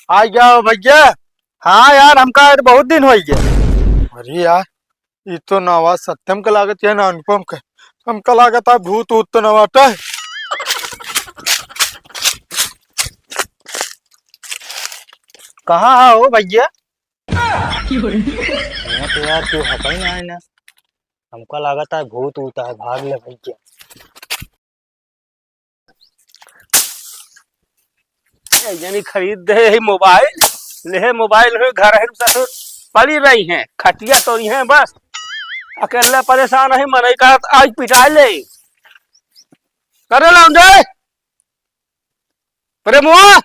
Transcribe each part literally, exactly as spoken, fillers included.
आ गया हो भैया। हाँ यार, हमका आज बहुत दिन होइ गया। अरे यार, ई तो ना आवाज सत्यम के लागत है ना अनुपम के। हमका लागत है भूत ऊत तो ना बाटे। कहाँ है हो भैया? यहाँ तो यार कोई हटा ही ना है ना। हमका लागत है भूत ऊत है, भाग ले भैया। ए, यानी खरीद दे है मोबाइल, ले है मोबाइल, हो घर है ससुर, पड़ी रही हैं, खटिया तो ही है बस। अकेले परेशान है, मनई का आज पिटा ले। करे लौंडे, प्रेमुआ,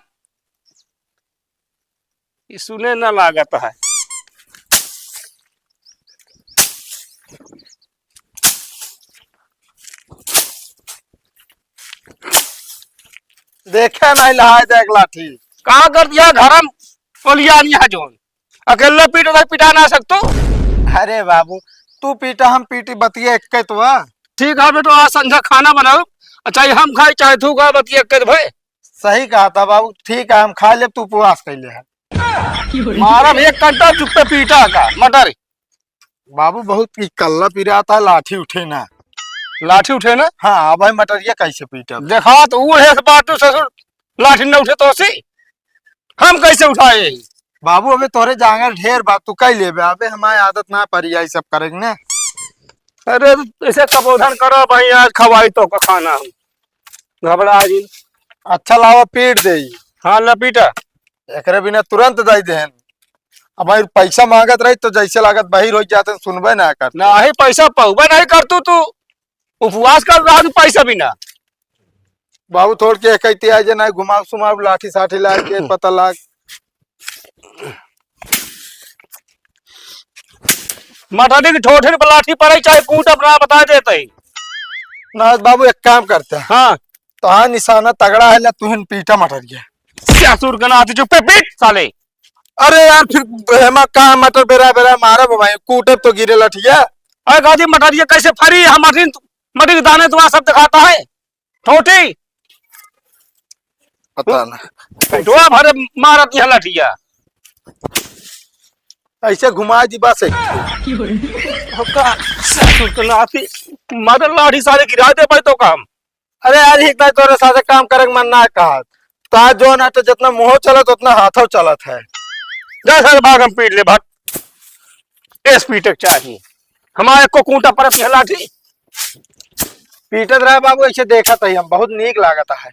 ई सुने ना लागत है। देखे नहीं लहाय देख लाठी। का कर दिया घरम? ओलिया नहीं है जोन। अकेले पीट उधर पिटा ना सकतो। अरे बाबू, तू पीटा हम पीटी, बतिया एक तो बा। ठीक है बेटो, आज संझा खाना बनाओ, चाहे हम खाए चाहे तू खाए, बतिया एक भाई। सही कहा था बाबू, ठीक है हम खा लेब, तू उपवास कर ले है। मारब एक कंटा चुप्पे पीटा का मटर। बाबू बहुत की कल्ला पिराता, लाठी उठे ना। लाठी उठे ना? हाँ, अब भाई मटरिया कैसे पीटब? देखा तो वो है बात तो ससुर, लाठी न उठे तो सी हम कैसे उठाए? बाबू अबे तोरे जांगर ढेर बात तू कह लेबे, अबे हमारे आदत ना पड़ी आई सब करेंगे ना। अरे ऐसे कबोधन करो भाई, आज खवाई तो का खाना हम। घबरा जी। अच्छा लावा पीट दे। हाँ, ला पीटा। एकरे बिना तुरंत दई देहन। अब भाई पैसा मांगत रही तो जैसे लागत बहिर हो जाते, सुनबे ना कर। नाही, पैसा पउबे नाही कर तू, तू उपवास कर रहा तू पैसा बिना। बाबू थोड़ के कहती है जे ना घुमाव सुमाव लाठी साठी लाग के पता लाग। मटरी की ठोठरी पर लाठी पड़े, चाहे कूट अपना बता देते ही। ना बाबू, एक काम करते हैं। हाँ। तो हाँ, निशाना तगड़ा है, ले तुहिन पीटा मटरिया। ससुर के नाती, चुप्पे पीट साले। अरे यार, फिर हेमा का मटर बेरा बेरा मारब भाई, कूटब तो गिरे लठिया। अरे गादी मटरिया कैसे फरी, हम मटरी, मटरी के दाने दुआ सब दिखाता है। ठोठी। पता ना। पेटवा भरे मारत यह लठिया। ऐसे घुमा दी बस एक। ओका ससुर के नाती, मार लाठी सारे गिरा दे भाई तो काम। अरे यार, एक दाई तोरे साथे काम करे के मन ना कहत। तो आज जो ना तो जितना मुंह चलत उतना हाथों चलत है। जा सारे भाग हम पीट ले भाग। एस पीटे के चाहिए। हमारे को कूटा परत यह लाठी। पीटत रहे बाबू, ऐसे देखत ही हम, बहुत नीक लागत है।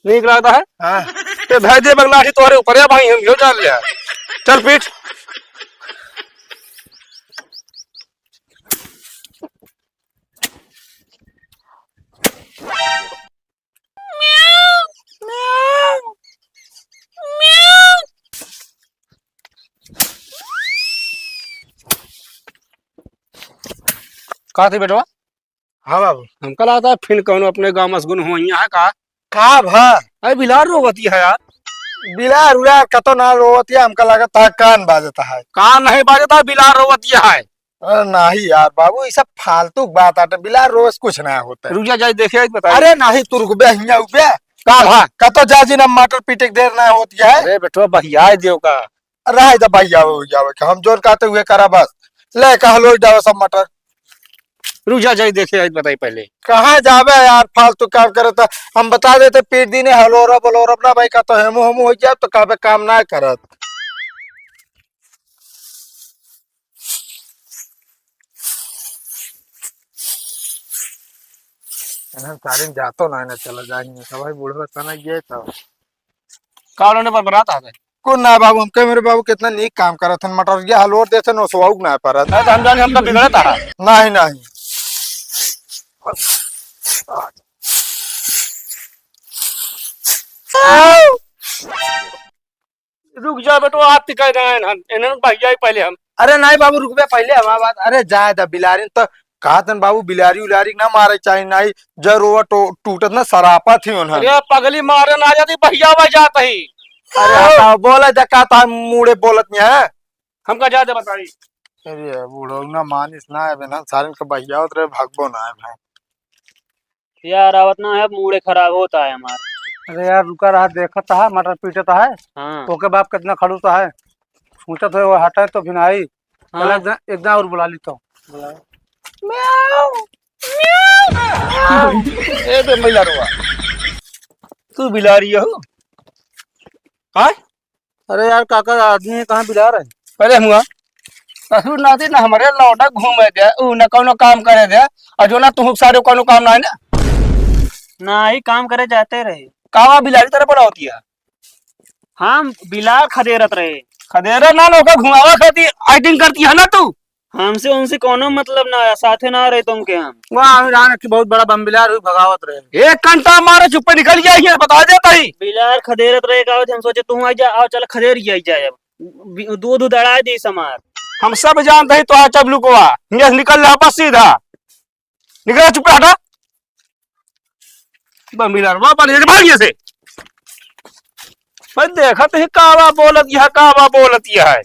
नीक लागत है? हाँ। ते धर दे बगलाठी तोहरे ऊपर है भाई, हम यो जान लिया। चल पीट। का थी बेटवा? हाँ बाबू। हमका लागत है फिर कौनो अपने गाँव मसगुन हो यहाँ है का? का भा? अरे बिलार रोवती है यार। बिलार उलार कतो ना रोवती है, हमका लागत है कान बाजता है। कान नहीं बाजता, बिलार रोवती है। अरे नहीं यार बाबू, ये सब फालतू बात आटे, बिलार रोवस कुछ ना होता है। रुक जा, जाए देखे, बताई। अरे नहीं, तू रुकबे, हियाँ उबे। का भा? कतो जा जी ना, मटर पीटे के देर ना होती है। अरे बेटवा, बहियाए दियो का। रहे द भैया हो जावे के, हम जोन कहते हुए करा बस। ले कह लो जावे सब मटर। रुक जा, जाई देखे, आई बताई पहले। कहाँ जावे यार, फालतू काम करे तो हम बता देते, पीट दीने हलोरा बलोरा ना भाई का तो हेमू हेमू हो जाए तो कहबे काम ना करत। इन्हन सारिन जातो ना, ना चला जाएंगे। सब भाई बूढ़ा तना गए तो। का उन्होंने पर बरात आ गए? को ना बाबू, हमके मेरे बाबू कितना नीक काम करत हन, मटरिया हलोर देत हन, ओसवाऊ ना परत। अरे तो हम जाने हमका बिगड़त आ। नहीं, नहीं। रुक जा बेटो, आप टिकाए रहे हैं, इन्हन बहिया ही पहले हम। अरे नहीं बाबू, रुकबे पहले हमार बात। अरे जाए दा बिलारिन तो कहत हन बाबू, बिलारी उलारी ना मारे चाही, नहीं जब रोवा टो-, टूटत ना सरापा थी उन्हन। अरे पगली मारे ना जाती, बहिया हुआ जात ही। अरे हटाओ, बोले दा का ता मूड़े बोलत नहीं है। हमका जा दे बताई। अरे बूढ़ो ना मानिस ना है, ना सारन के बहियावत रहे, भागबो ना है भाई। यार, आवत ना है, मूड़े खराब होता है हमार। अरे यार, रुका रहा, देखत है, मटर पीटत है। हाँ। ओके बाप कितना खड़ूस है। सोचत है, वो हटे तो फिर आई। हाँ। चला, एक जना, एक जना और बुला ली तो। बुलाओ। म्याऊ, म्याऊ। ए बे मैलारवा, तू बिलारी हो? हाँ? अरे यार काका, आदमी है, कहाँ बिलार है? अरे हुआ, ससुर नाती ना हमरे लौटा घूमे दे, उ न कौनो काम करे दे, और जो ना तू सारे कौनो काम ना है ना। ना ही काम करे जाते रहे। कावा बिलारी तरह बड़ा होती है। हम बिलार खदेरत रहे। खदेरा ना, ओका घुमावा खाती acting करती है ना तू। हमसे उनसे कौनो मतलब ना है, साथे ना रहे तुमके हम। वाह, हम जाने कि बहुत बड़ा बम बिलार हुई, भगावत रहे। एक घंटा मारे चुप्पे निकल गया, ये बता देता ही। बिलार खदेरत रहे का, हम सोचे तू आई जा, आओ चल खदेर ही आई जाए अब। बि-, दूध उधड़ा दी समार। हम सब जानते ही तो चबलुकवा, हियां से निकल जा बस सीधा। निकल, चुप हटा। बमिलरवा बन, ये भाग ये से। मैं देखत ही कावा बोलत यह, कावा बोलत यह है।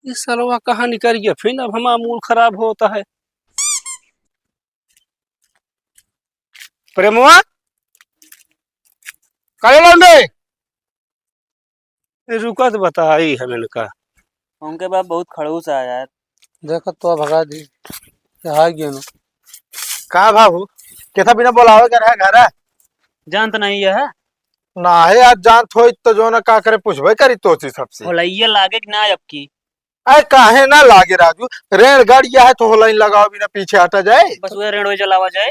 ये सरवा कहाँ निकल गया? फिर अब हमारा मूड खराब होता है। प्रेमवा, करे लौंडे? ए, रुका तो बताई हम इनका। उनके बाप बहुत खड़ूस है यार। देखत तो भगा दी। ये हाय गेनो। का बाबू? केथा बिना बोलावे के रहे घर है? जानत नहीं है? ना है यार, जानत होई तो जो ना का करे पूछबे करी तो सी सबसे। होलैया लागे कि ना अब की? अरे काहे ना लागे राजू, रेड़ गाड़िया है तो होलैन लगाओ बिना पीछे हटा जाए। बस वह रेड़ो चलावा जाए।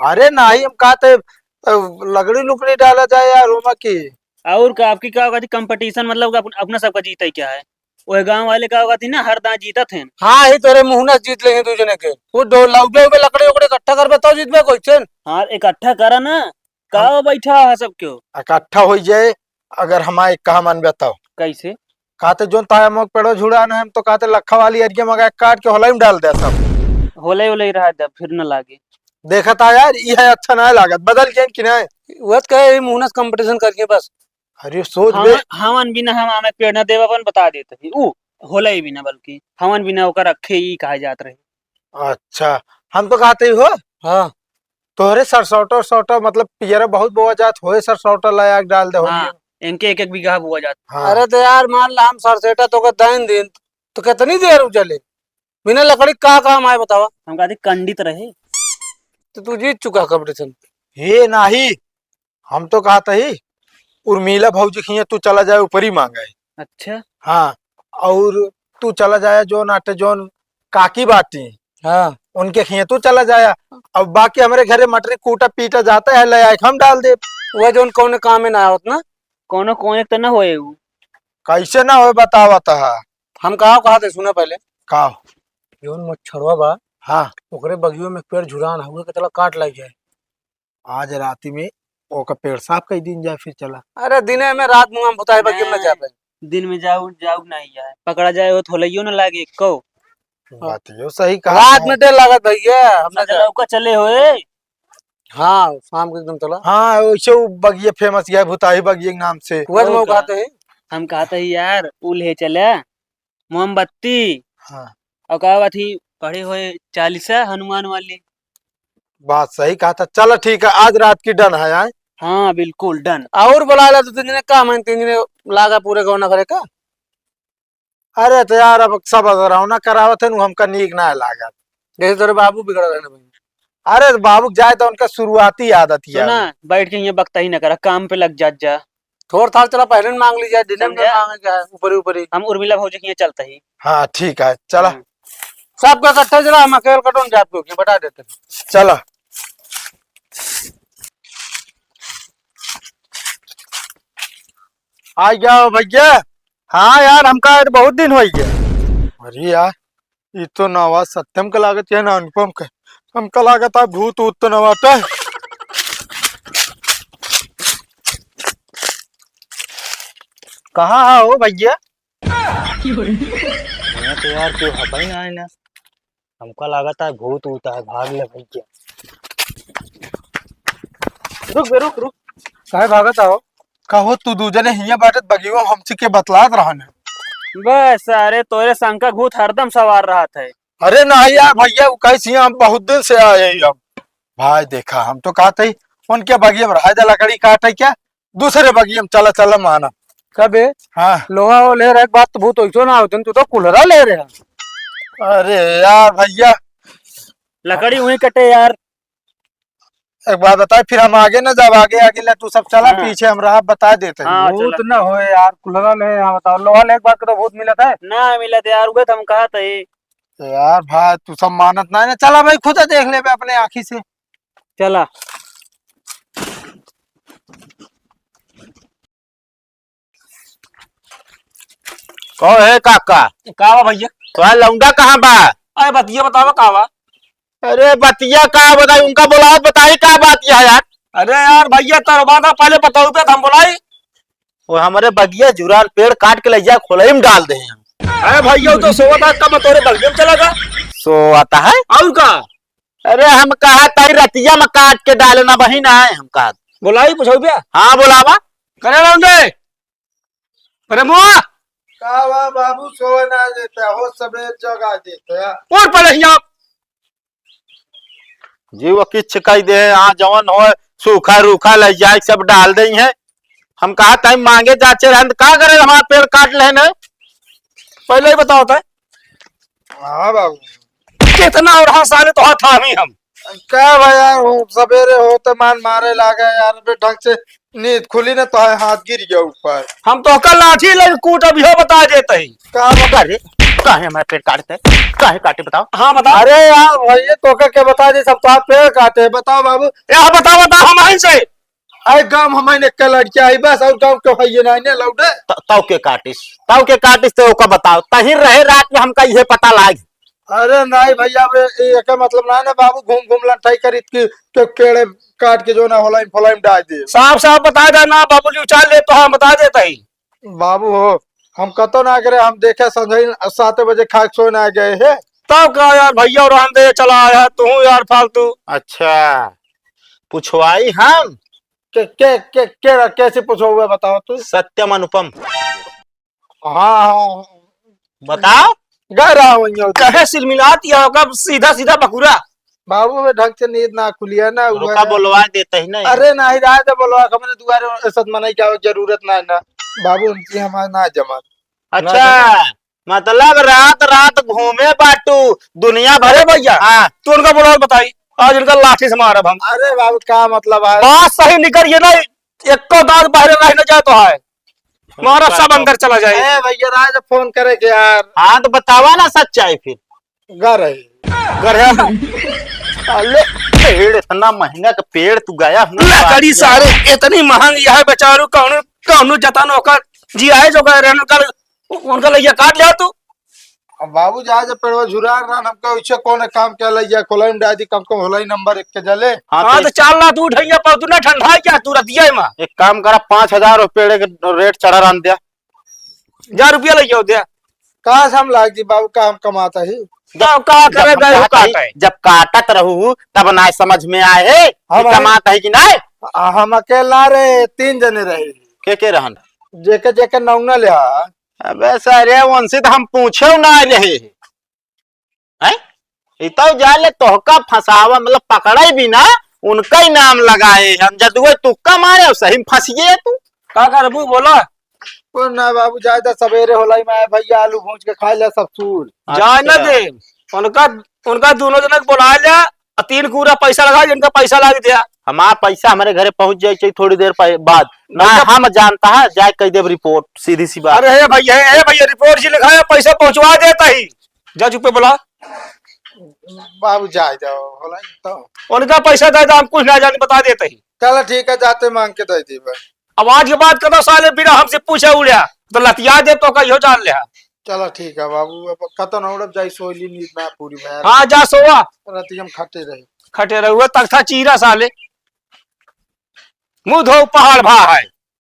अरे नाही, हम कहते, अ, लकड़ी लुकड़ी डाला जाए यार, ओमा की। और का, आपकी का होगा थी competition, मतलब कि अपन, अपना सबका जीता ही क्या है? वह गांव वाले का होगा थी ना, हर दांत जीतत हैं। हाँ, ही तोरे मुहना जीत लेंगे दू जने के। वो दो लाउबे उबे लकड़ी उकड़ी इकट्ठा कर बताओ, जीतबे कोई चेन। हाँ, इकट्ठा करा ना, का हम बैठा है सब क्यों? इकट्ठा हो जाए, अगर हमारे कहा मानबे तब। कैसे? कहते जोन ताया मोक पेड़ो झुड़ा न हम तो कहते लखा वाली अरिया मगा काट के होलई में डाल दे सब। होलई होलई रहा जब फिर न लागे। देखा था यार, यह अच्छा ना लागत, बदल गया कि नहीं? वत कहे यही मुहनस competition करके बस। अरे सोच हम, बे। हमन बिना हम आमे पेड़ न देव अपन बता देते ही। ऊ होलई बिना बल्कि हमन बिना ओकर रखे ही कहा जात रहे। अच्छा, हम तो कहते ही हो। हाँ। तोहरे सरसौटा, सरसौटा, मतलब, पियरा बहुत बोआ जात होए, सरसौटा लाया के डाल दे होलिये। हाँ, इनके एक एक बीघा बोआ जात। हाँ। अरे तो यार, मान ला हम सरसेटा तो के दैन दिन, तो कितनी देर उजले? बिना लकड़ी का काम आए बतावा? हम कहते कंडित रहे। तो तू जीत चुका competition। हे नाही, हम तो कहत ही, उर्मिला भौजी के हियां तू चला जाए, ऊपरी मांगे। अच्छा। हाँ, और तू चला जाए, जोन आटे, जोन काकी बाटी, हाँ। उनके हियां तू चला जाए। अब बाकी हमरे घरे मटरी कूटा पीटा जाता है, ले आए, हम डाल दे। वह जोन कौन काम में ना आवत ना? कौनो कोने तो ना होए उ। कैसे ना होए, बतावत है। हम कहा, कहा थे, सुना पहले। का? जोन मच्छरवा बा, हाँ। ओकरे बगियो में पेड़ झुरान हुए के चला काट लाई जाए। आज राती में ओका पेड़ साफ कर दीन जाए, फिर चला। अरे दिने में रात मुआ में भुताई बा, केम ना जा पाए। दिन में जाऊ, जाऊ नहीं जाए, पकड़ा जाए हो तो होलइयो ना लागे एको। बात यो सही कहा रात है। में डर लागत भैया, हम ना अच्छा, जाए। लौका चले होए। हाँ, शाम के एकदम चला। हाँ, वैसे वो बगिया famous है, भुताही बगिया के नाम से। वह तो और मैं का? कहते हैं। हम कहते हैं यार, उ ले चले। मोमबत्ती। हाँ। और का बात ही पढ़े हुए चालीसा हनुमान वाली। बात सही कहा था। चलो ठीक है, आज रात की done है, आए? हाँ, बिल्कुल done। और बुला ला दो तीन जने, का मन तीन जने लागा पूरे गौना करे का? अरे तो यार, अब सब रौना करावत है नु, हमका नीक ना लागत। जैसे तेरे बाबू बिगड़ रहे ना भाई। अरे तो बाबू के जाए तो उनका शुरुआती आदत ही सुना, है। बैठ के यहाँ बकता ही ना करा, काम पे लग जात जा। थोड़ थाल चला, पहले न मांग ली जाए, दिन में समझा? मांगे क्या है, ऊपरी ऊपरी। हम उर्मिला भौजी के यहाँ चलता ही। हाँ, ठीक है, चला। हाँ। सबका इकट्ठा चला, हम अकेल कटोन जाए, आपको क्यों बता देते हैं। चला। आ जाओ भैया। हाँ यार, हमका आज बहुत दिन हो गया। अरे यार, ई तो ना आवाज सत्यम के लागत है ना अनुपम के। हमका लागत है भूत ऊत तो ना बाटे। कहाँ है हो भैया? यहाँ तो यार क्यों हपई ना है ना। हमका लागत है भूत ऊत है, भाग ले भैया। रुक बे, रुक, रुक। काहे भागत हो? कहो तू दू जने हियां बाटे बगियो हमसे के बतलात रहन है। बस, अरे तोरे शंका भूत हरदम सवार रहत है। अरे नहीं यार भैया, वो कैसी, हम बहुत दिन से आए हैं हम। भाई देखा, हम तो कहते ही उनके बगिया में रहा जा लकड़ी काटे क्या, दूसरे बगिया में चला, चला माना। कबे? हाँ। लोहा वो ले रहे, एक बात तो भूत वैसो ना होते, तू तो कुल्हरा ले रहे हैं। अरे यार भैया। लकड़ी वहीं कटे यार। एक बात बताए, फिर हम आगे ना जाब, आगे आगे ले तू सब चला, हाँ। पीछे हम रहा, बता देते हैं। हाँ, भूत चला। ना होए यार, कुल्हरा ले, हाँ बताओ, लोहा ले एक बार के तो भूत मिलत है? ना मिलत यार, उगे तो हम कहत ही। यार भाई, तू सब मानत ना है ना, चला भाई, खुद देख लेबे अपने आँखी से। चला। कहो हे काका। का बा भैया? तोहार लौंडा कहाँ बा? अरे बतिया बतावा का बा? अरे बतिया का बताई, उनका बोलावत बताई का बात यह यार। अरे यार भैया, तोर बात पहले बताऊ पे हम बोलाई। वो हमरे बगिया जुरान पेड़ काट के ले जा खोलई में डाल दे हैं। अरे भैया, वो तो सोवत है, तब तोरे बगिया में चला गा। सोवत है? और का? अरे हम कहा ताई रतिया में काट के डालना बहिन आए हम कहा। बोलाई पूछऊ बे। हाँ बोलावा। करे रंदे। अरे मुआ। का बा बाबू, सोवे ना देते हो, सबेर जगा देते हैं। उठ पड़े हिया। जी वो किच कह दे, हाँ जवन हो सूखा रूखा ले जाए सब डाल दे हैं। हम कहा ताई मांगे जाचे रहन त का करे हमार पेड़ काट लेने। पहले ही बताओ ताई। हाँ बाबू। कितना और हाँ साले तो हाथ हामी हम। का भाई यार, वो सबेरे होते मान मारे लागे यार, अबे ढंग से नींद खुली ना तो है हाथ गिर गया ऊपर। हम तो का लाठी लेके कूट अभी हो बता देते ही। का बता? अरे, काहे हमारे पेड़ काटते? काहे काटे बताओ? हाँ बता। अरे यार भैया, तो का क्या बता दे, सब तो आप पेड़ काटे, बताओ बाबू। या बता, बता हम आइन से। अरे गांव हमारे एक लड़किया आई बस, और गांव के भैया ना ने लौटे। त-, ताऊ के काटिस, ताऊ के काटिस तो ओका बताओ। तही रहे रात में हमका ये पता लाग। अरे नहीं भैया, अब ए-, एके मतलब ना ना बाबू, घूम घूम लंठाई करित कि, कि पेड़े काट के जो ना होलाइन फोलाइन डाल दे। साफ साफ बता दे ना बाबू जी, उचाल ले तो हम बता देते ही। बाबू हो, हम कतो ना करे, हम देखे संझई सात बजे खा के सोए ना गए हे। तब का यार भैया, रहन दे, चला आया तू यार फालतू। अच्छा, पुछवाई हम? के, के, के, के, कैसे पूछो हुआ बताओ तू? सत्यम अनुपम। हाँ, हाँ, हाँ। बताओ। गए रहा वहीं होता। कहे सिलमिलात या होगा सीधा सीधा बकुरा। बाबू में ढंग से नींद ना खुलिया ना हुआ रुका है। बोलवा देते ही नहीं। अरे नहीं, राय तो बोलवा, हमने दुआरे ऐसा मनाई क्या जरूरत ना है ना। बाबू उनकी हमारे ना जमा। अच्छा, ना जमा। मतलब रात रात घूमे बाटू दुनिया भर। अरे भैया, हाँ। तू उनका बोलवा बताई, आज उनका लाठी से मारब हम। अरे बाबू, का मतलब है? बात सही निकल ये ना, एको दांत बाहर रह न जाए तो है, मारब सब अंदर चला जाए। ए भैया, राज फोन करे के यार। हाँ, तो बतावा ना सच्चाई फिर। घर है। घर है। साले, पेड़ इतना महंगा का पेड़ तू गया हूँ। लकड़ी सारे इतनी महंगी है बेचारू, कौनो, कौनो जतन ओकर जी आए जो गए रहन कल, उनका लइया काट लिया तू। अब बाबू, जा, जा पेड़वा झुरा रहा, हमका उसे कौन काम क्या लइया, खोलाई में डाल दी, कम से कम होलाई नंबर एक के जले। हाँ, हाँ, तो तो चार लाख तू उठाइया, पर तू ना ठंडा है क्या, तू रतिया है माँ? एक काम करा, पाँच हजार रुपये पेड़ के रेट चढ़ा रहा दिया। जा रुपया लइया हो दिया। कहाँ से हम लाग जी बाबू, का हम कमाता ही? तो का करे हम गए हो कहता ही, काटे? जब काटत रहू, तब ना समझ में आए है, कि हम कमाता है कि नहीं? आ, हम अकेला रहे, तीन जने रहे। के के रहन? जेके, जेके नौना ले आ। अबे सारे, उनसे तो हम पूछे ना रहे। हैं? ई तो जाले तोहका फंसावा, मतलब पकड़े भी ना, उनका ही नाम लगाए। हम जदुए तुक्का मारे, और सही में फंस गए तू। का करबू बोला? कुछ ना बाबू, जाए तो सवेरे होलाई में आए भैया, आलू भूंज के खाए ले सब सूर। जाए ना अच्छा। दे, उनका, उनका दोनों जने के बुला ले, और तीन कूरा पैसा लगा, जिनका पैसा लाग दिया। हमारा पैसा हमारे घरे पहुंच जाए चाहिए थोड़ी देर पह-, बाद। ना भैया। हम जानता है, जाए कह देब रिपोर्ट, सीधी सी बात। अरे हे भैया, हे भैया, रिपोर्ट जी लिखा है, पैसा पहुंचवा देता ही। जा चुप्पे बोला। बाबू जाए जाओ, होला तो। उनका पैसा दे दो, हम कुछ ना जाने, बता देते ही। चलो ठीक है, जाते मांग के दे दी बस। अब आज के बाद कदो साले बिना हमसे पूछे उड़्या, तो लतिया दे तो का इहो जान ले। चलो ठीक है बाबू, अब कतो न उड़ब, जाई सोई ली, नींद ना पूरी भया। हाँ, जा सोवा। राती हम खटे रहे। खटे रहुए, तख्ता चीरा साले। मुंह धो पहाड़ भा है।